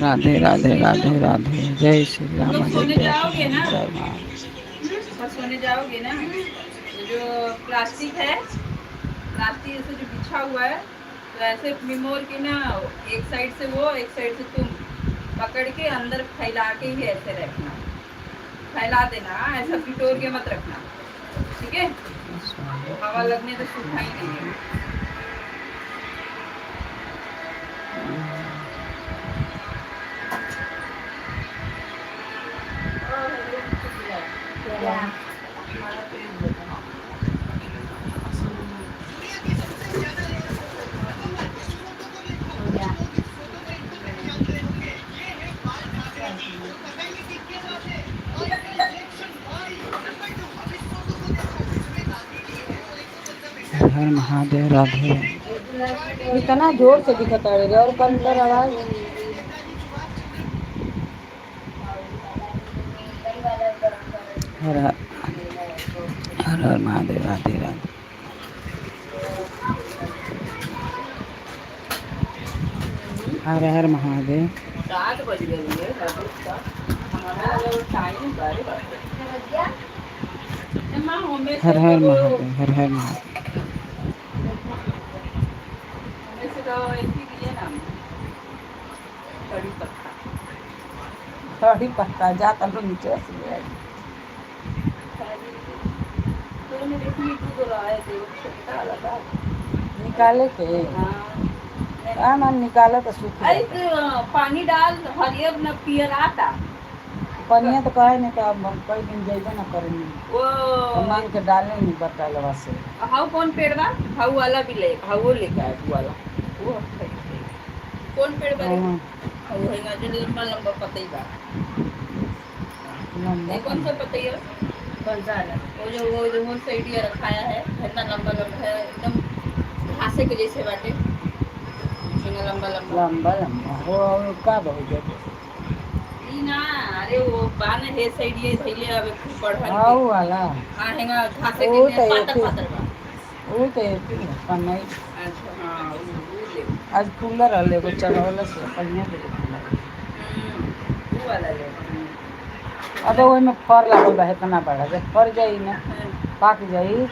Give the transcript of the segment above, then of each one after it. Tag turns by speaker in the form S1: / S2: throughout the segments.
S1: राधे राधे राधे राधे। जय श्री
S2: तुम
S1: राम
S2: लोग सोने
S1: अयोध्या
S2: जाओगे ना?
S1: जय माँ।
S2: कल सोने जाओगे ना, तो जो प्लास्टिक है, प्लास्टिक जैसे जो बिछा हुआ है, तो ऐसे निमोर के ना, एक साइड से वो, एक साइड से तुम पकड़ के अंदर फैला के ही ऐसे रखना, फैला देना। हाँ, ऐसा बिटोर के मत रखना, ठीक है? हवा लगने तो सूखा ही नहीं है।
S1: हर हर महादेव राधे।
S3: इतना जोर से दिखत रे और कम कर आवाज।
S1: हर हर हर हर महादेव राधे राधे। हर हर महादेव।
S2: 7 बज गए हैं। हमारा टाइम बारे माँ होमे
S1: हर हर महादेव। हर हर महादेव।
S2: होमे से तो ऐसी लिए ना कड़ी पत्ता।
S3: कड़ी पत्ता जाता तो नीचे से ले आई।
S2: तो मैंने देखी दू रहा है तो छोटा लगा
S3: निकाले के।
S2: हाँ।
S3: आ मन निकाले तो सूख
S2: अरे
S3: जाता।
S2: तो पानी डाल, हरियर न पियर आता।
S3: पनिया तो कहे नहीं तो अब हम कई दिन जइबे ना करेनी।
S2: वो
S3: तो मांग के डाले नहीं बटलवा से।
S2: हाउ कौन पेड़ बा? हाउ वाला भी ले, हाउ वो लेके आए, वो वाला वो हम खरीदते। कौन पेड़ बा रे?
S3: हाँ,
S2: हाउ हैगा जो लंबा लंबा पतई बा।
S3: लंबा।
S2: ये कौन सा पतई है?
S4: कौन सा वाला?
S2: वो जो वो साइड ये रखाया है, इतना लंबा लंबा है, एकदम घासे के जैसे बाटे, इतना लंबा लंबा।
S3: लंबा लंबा हो का बहुत जाते।
S2: ई ना, अरे वो बान है साइड ये धइले अबे खूब बढ़न
S3: हाँ
S2: के।
S3: वाला।
S2: हाँ, हेंगा घासे
S3: वो
S2: के
S3: तो
S2: पातर
S3: एथी।
S2: पातर बा।
S3: वो तो एथी है, पनई।
S2: अच्छा हाँ, वो ले।
S3: आज कूलर रहले एगो चढ़वला से पनिया दे के।
S2: वो वाला ले।
S3: अबे ओहि में फर लागल बा इतना बड़ा, जब फर जाई ना,
S2: हाँ।
S3: पाक जाई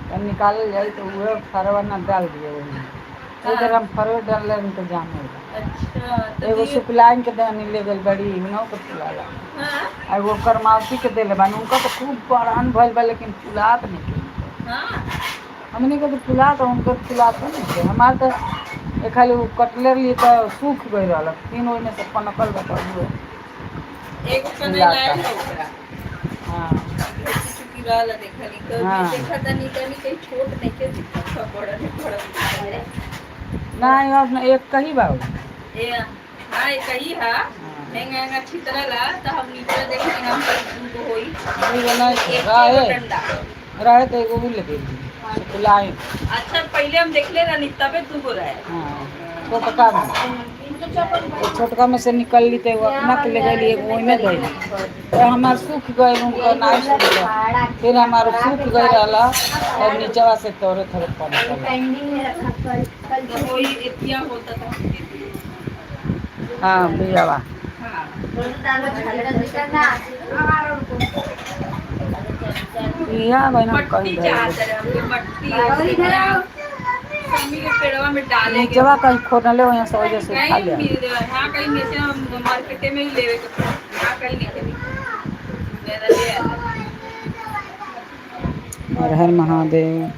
S3: तो निकालल जाई तो उहे फरवा ना डाल दिए ओहि में। उधर हम फरवे डालले तो जाम हो गए।
S2: अच्छा तो
S3: एगो सुपलाइन के देनी ले गइल बड़ी उनहु के फुलाला।
S2: हाँ।
S3: आ एगो करमावती के देले बानी, उनका तो खूब बड़हन भइल बा लेकिन फुलात नहीं।
S2: हाँ।
S3: हमनी के तो फुलात, उनके फुलाते नहीं थे। हमार तो एक खाली उ कटले रही तो सूख गई रहल, तीन ओहिमे से पनकल बा तो उहे
S2: एगो कने
S3: फुलाता।
S2: लायल है ओकरा।
S3: हाँ।
S2: चुकी वाला देखली तो
S3: हाँ।
S2: देखा तनी तनी कहीं छोट नहीं के दिखत, सब बड़ा नहीं बड़ा।
S3: नहीं, अब एक कही बा उ।
S2: ए हाँ, एक ही है।
S3: हाँ।
S2: हेंगा हेंगा छितरला तो हम नीचे देखनी, हम दूगो होई।
S3: दूगो नहीं
S2: एक
S3: रहे।
S2: एगो डंडा
S3: रहे तो एगो उ ले गइल सुपलाइन।
S2: अच्छा, पहले हम देखले रहनी तबे दूगो रहे।
S3: हाँ, छोटका में, तो छोटका में से निकल ली तो एगो अपना के ले गई, एगो ओहिमे धइली तो हमार सूख गइल, उनका नहीं सूख गइल। फिर हमार सूख गइल रहला और नीचवा से तोरे थोड़े पनकल।
S4: पेंडिंग में रखा कल कल।
S2: तो होई एतिया होता तो हम दे दिए।
S3: हाँ, बियावा।
S2: हाँ।
S3: बिया बहना
S2: पट्टी
S3: कहीं
S2: चाहते
S3: धइल।
S2: रहे हमके पट्टी समी के पेड़वा में डाले के।
S3: नीचवा कहीं खोदले हो से वजह से खा
S2: कहीं
S3: लिया।
S2: मिल हाँ, कहीं मिल हम मार्केट में ही लेवे के पड़ी। यहाँ कहीं नहीं मिली मेरा ले आता।
S1: हर हर महादेव।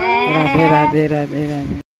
S1: राधे राधे राधे राधे।